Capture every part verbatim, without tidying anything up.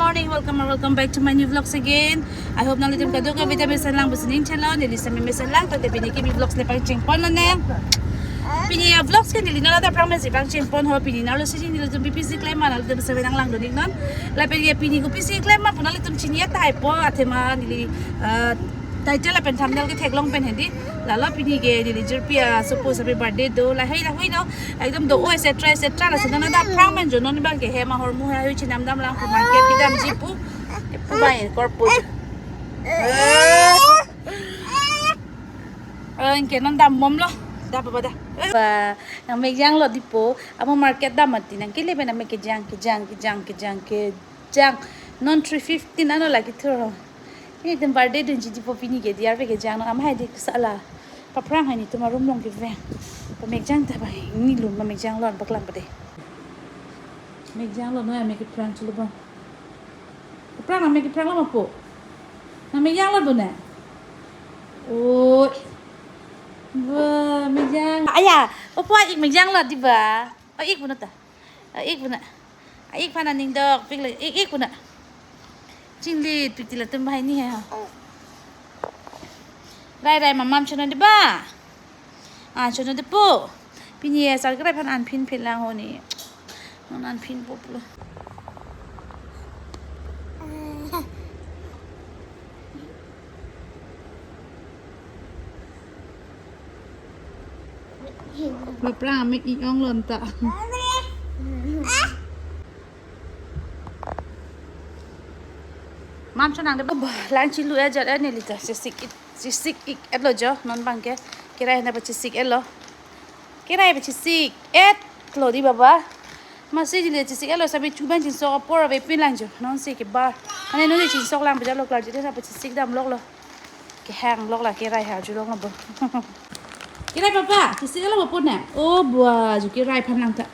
Morning, welcome or welcome back to my new vlogs again. I hope nanglitum kadokave ta mesenlang pusi ning channel, neli sami mesenlang, tangte pini kimi vlogs le pangcheng ponlonang. Pini a-vlogs ke neli non ladak aphrang mesi pangcheng pon ho, pini nalo sini nelitum pipisi klem ma, nanglitum save nanglangdun iknon. Lapen ke pini kopisi klem ma pu nanglitum chini ataipo, athema neli, ah, title lapen thumbnail ketheklong pen hedi. Lalo pini ke neli jirpi asopo asapi birthday do, lahei lahui no, ekdom do-o et cetera et cetera. Lasi non ladak aphrang men jo, non abang ke hem ahormu heihui chinamdamlang pu market kedamji pu. Pu bai korpo jo. Eh, anke non dambomlo. Da baba da. Ba, nang mek janglo dipo. Amo market dam mati nang kele pen nang mek kejang, kejang, kejang, kejang, kejang. Non three fifteen ano lagi thuro. Ini tem birthday dunji dipo pini ke diar pe kejang no amahai di kesala. Paphrang hai netum arum along kevang. Pamek jang ta bai. Ini lun pamek janglo paklang pade. Mek janglo no, mek kephrang chulu bang. Kephrang, nang mek kephranglo ma po. Nang mek janglo bo na. Oi. Ba, mek jang. Aya, opo ik mek janglo diba. Oh, ik bo na ta. Ah, ik bo na. Ah, ik aphan aning dokpik le. Ik, ik bo na. Chinglit pik ti latum bai ni ha. Rai rai mamam chono diba. Ah, chono dipo. Pini asar kerai aphan anphin phin lang ho ni. Non anphin poplo. Baphrang amek ik-ong lon ta. Mam chonang de. Bah, lang chilu ajat ani lita. Chisik ik, chisik ik-etlo jo. Non abang ke kerai na pachisik-etlo. Kerai pachisik-etlo di baba. Masi jili chisik-etlo sabi chuban chinsok apor ave pin lang jo. Non si ke bar. Ane non chinsok lang bajar lok lar jete na pachisik damloklo. Kehang lok la kerai ha julong lo bo. Kerai papa, chisik-etlo bo po na. Oh, bua, ju kerai aphan lang ta.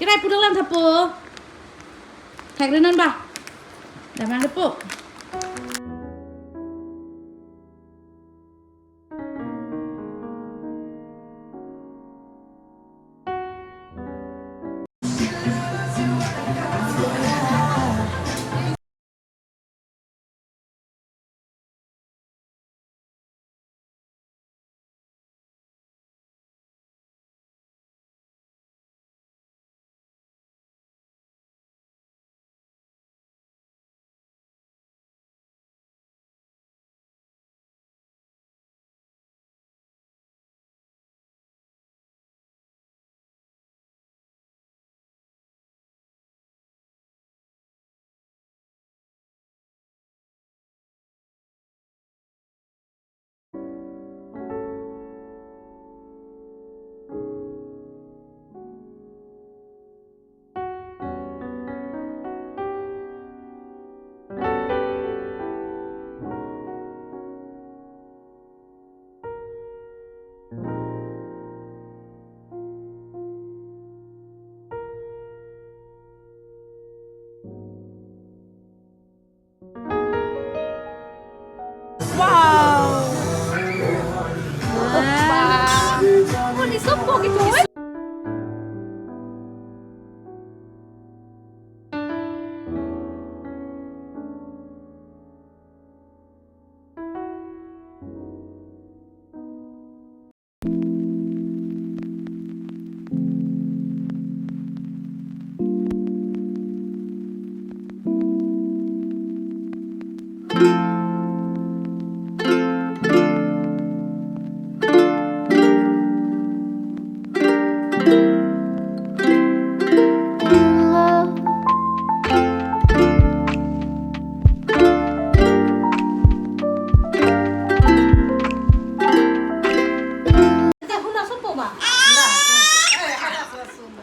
Kerai pudok lang ta po. Thak re non ba. Damang re po. Wow. Wow. Oh, ini sopo gitu, eh?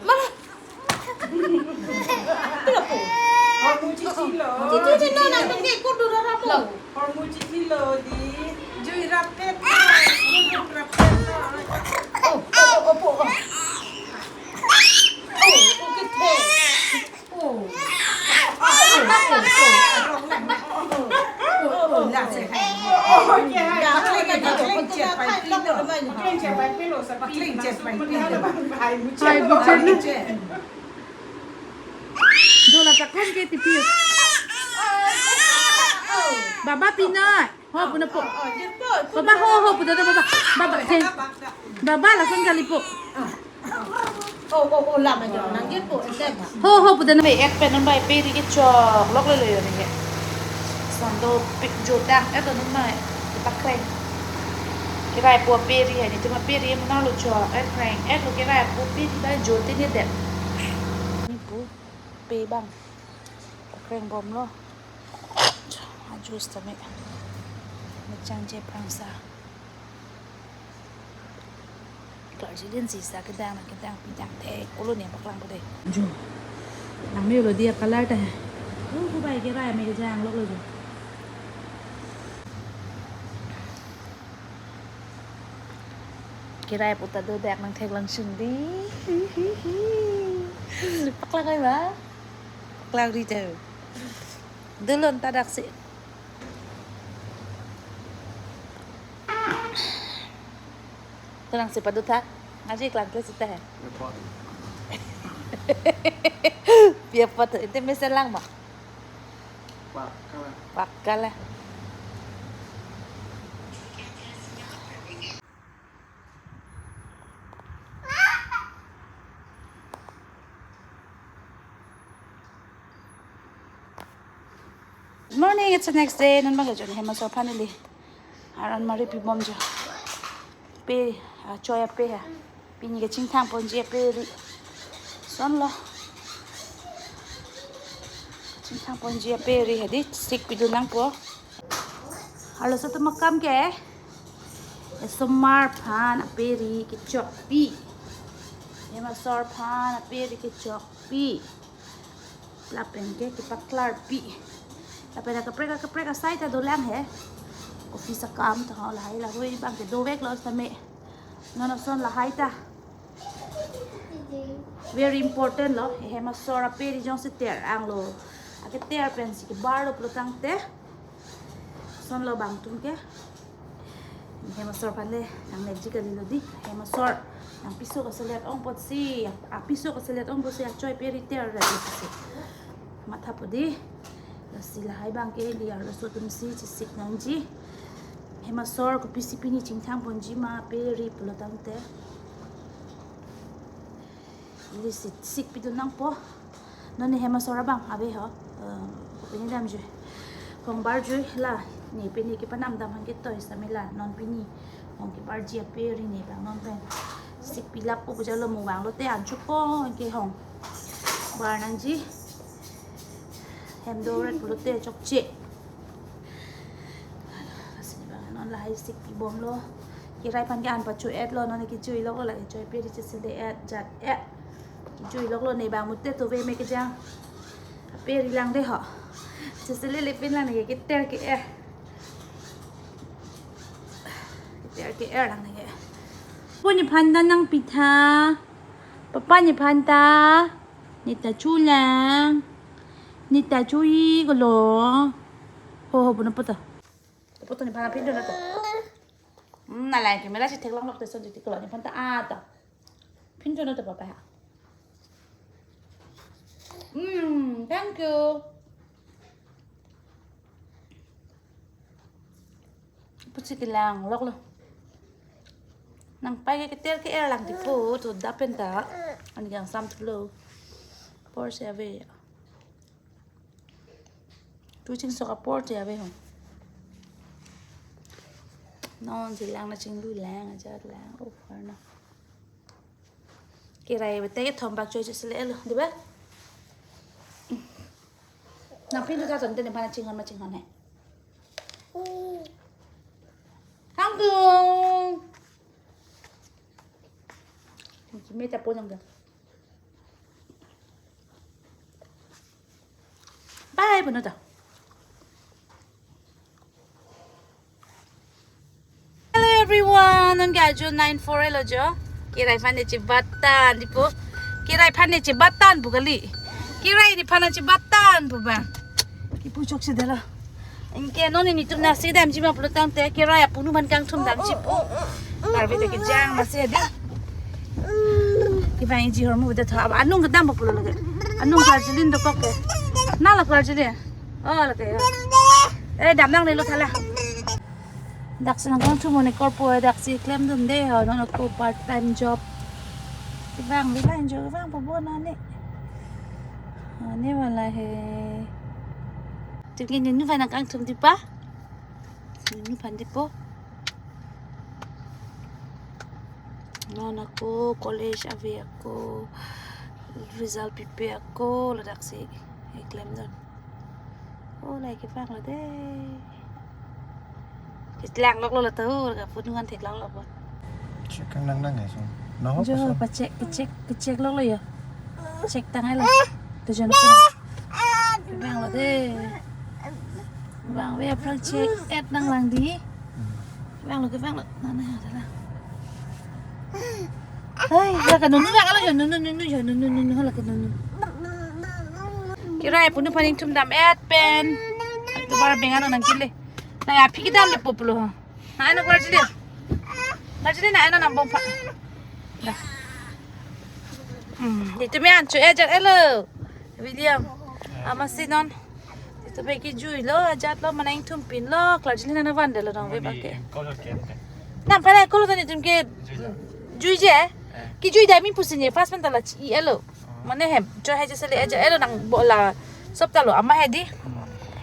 Mana? Ito na po. Hormu chichilo. Chichi, chichi, nang nang ke kudu rara mo. Lo. Hormu chichilo di. Jui rapet. Kudu rapet. Oh, oh, oh, oh, oh. Oh, oh, kethe. Oh. Oh, oh, oh, oh. Oh, oh, oh, la se hai. Oh, oh, oh, la se hai. Pakling chet pai pilo. Pakling chet pai pilo. Hai, bukan. Hai, bukan. Dola takon ke tipi. Baba pinai. Ho, pu nangpo. Oh, oh, jirpo, pu Baba, ho, ho, pu dada, baba. Baba, jeng. Baba, lason kalipo. Oh, oh, oh, lama jo, nang jirpo, ente ba. Ho, ho, pu dada. Bai, ek pen non bai, peri kechok, lok lelo yo neke. Lason dopik jo tang, eh, do non bai, kepakreng. Kirai pu peri hai, netum aperi, em nanglo chok, eh, kreng, eh, lo kirai pu peri bai jo te ne det. Nepu, pe bang. Pakreng bomlo. A juice tame. Mechang je prangsa. Klarjilin sisa kedang na kedang pidang thek. Olo ne paklang pade. Jo. Nang me lo dia color ta hai. Uh, kubai kirai me kejang lok lo jo. Kirai pu ta do dak nang thek lang sing di. Paklang ai ba? Paklang ri jo. Dulon ta dak si. Tulang si padu tha. Ngaji klang kle sita hai. Repot. Pia pot, ente mesen lang ma? Pakka la. Pakka la. Good morning, it's the next day. Non bang jo hem asor aphan neli. Aron mari pi bom jo. Pe, ah, choi ape ha. Pini kechingthang ponji ape ri. Lason lo. Chingthang ponji ape ri hadi sik pidun nangpo. Arloso atum akam ke. Esomar aphan ape ri kechokpi. Hem asor aphan ape ri kechokpi. Lapen ke kepaklarpi. Lapen akaprek akaprek asai ta dolang he. Office akam ta ho lahai lahui bang ke dovek lo sitame. Non ason lahai ta. Very important lo. Hem asor ape ri jongsi ter-ang lo. Aketer pensi kebar lo pulo tangte. Lason lo bang atum ke. Hem asor aphan le nang nekji kali lo di. Hem asor nangpiso kaselet ong apotsi, apiso kaselet ong apotsi achoi ape ri ter ra di si. Matha po di. Lasi lahai bang ke di arloso atum si chesik nangji. Hem asor kopisi pini chingthang ponji ma ape ri pulo tangte. Ili si sik pidun nangpo. Non ne hem asor abang ave ho. Eh, pini damjui. Hong barjui la. Ne pini kepanam dam aphan ketoi sitame la. Non pini hong kebarji ape ri ne bang non pen. Sik pilap ko puja lo mo bang lote anchot ko ke hong bar nangji. Hem doret pulote chokche. Asini bang non lahai sik pi bomlo. Kirai aphan ke an pacho-et lo, non kejui lok lo lake choi ape ri chesele-et jat-et. Kejui lok lo ne bang mute to ve me kejang. Ape ri lang de ho. Chesele le pin lang ne keter ke-er. Keter ke-er lang ne ke. Pu nephan ta nangpi tha. Papa nephan ta. Ne ta chulang. Ne ta chui kolo. Ho, ho, pu nangpo to. Pu to nephan pin to na to. Hmm, nalai ke mela si theklong lok te son ti kolo nephan ta a to. Pin to na to papa ha. Hmm, thank you. Pusi kelang lok lo. Nangpai ke keter ke-er lang di po to dapen ta. Ani kangsam thulo. Apor si ave. Tu chingsok apor si ave ho. Non si lang na chinglu lang ajat lang. Oh, arna. Kirai bete kethom bak choi chesele-et lo, di ba? Nang pin tu ta ton te nephan chinghon ma chinghon hai. Kangtung. Kimi ta po nang da. Bye, pu nangta. Hello everyone, non ke ajo nine four lo jo. Kirai aphan ne chebatan di po. Kirai aphan ne chebatan pu kali. Kirai nephan chebatan pu ba. Kipu chokche dela. Anke non netum nasi damji ma pulo tangte kirai apunu aphan kangthum damji po. Karve te kejang masi di. Kevangji ahormu de tha. Anung kedam pulo lake. Anung klarjilin dokok ke. Na la klarjilin. Oh, lake ya. Eh, dam nangnelo thala. Daksi nangkangthum ne korpo, daksi klemdunde ho, non ako part time job. Kevang, kevang jo, kevang pabon ani. Ani wala he. Tingki nunu aphan nangkangthum dipa? Nunu aphan dipo? Non ako college ave ako, result pipe ako, ladaksi klemdun. Oh, lake kevanglo de. Ketheklang loklo lato, kapunu an theklang loklo. Check nang nang ya, so. No, jo, paso. Pachek, kechek, kechek loklo ya. Check tang ai lo. To jon ko. Kevanglo de. Bang ve aphrang check et nanglang di. Hmm. Kevanglo, kevanglo. Na, na, na, na. Hai, lake nunu, lake lo, nunu, nunu, nunu, nunu, lake nunu. Kira punu aphan ingthum dam et pen. Tovar bengan nangkele. Na ya, aphi kedam le pulo. Na, ano klarjili. Klarjili na, ano nang bom pha. Dah. Hmm, itum an chu ajat elo. William. Amatsi non. Itum ke juilo, ajatlo, mane ingthumpinlo, klarjili nangvandetlo nang ve bang ke. Nangphan ako lo tani itum ke juije. Kejui dam-i pusi ne, first pen ta la chi-elo. Mane hem, cho hai jase le ajat elo nang bola. Sop ta lo, amat hedi.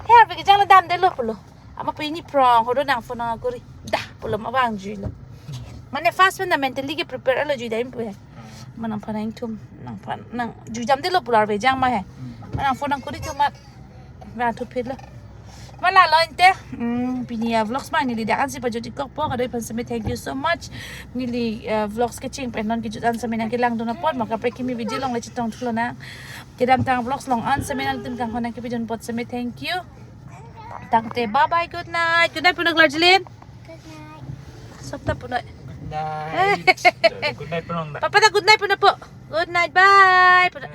He arve kejang le damdetlo pulo. Amat pini prong, hodo nang phone nangkuri. Dah, pulo amat bang juilo. Mane first pen ta mentally ke prepare elo jui dam-i pu he. Mane nangphan ingthum, nangphan nang jui damdetlo pulo arve jang ma he. Mane nang phone nangkuri tu amat. Bang thuphitlo. Mala lo ante, hmm, pini a-vlogs ma neli dak ansi pajut-ikokpo, kadokave aphan seme thank you so much. Neli, eh, vlogs kecheng pen non kejut an seme nangkelangdun apot, maka pre kimi video along le chetongthu lonang. Kedamtang vlogs along an seme nangtum kanghon nangkepidun apot seme thank you. Tangte bye bye, good night. Good night puno klarjilin. Good night. Sop ta puno. Good night. Good night puno. Papa ta good night puno po. Good night, bye puno.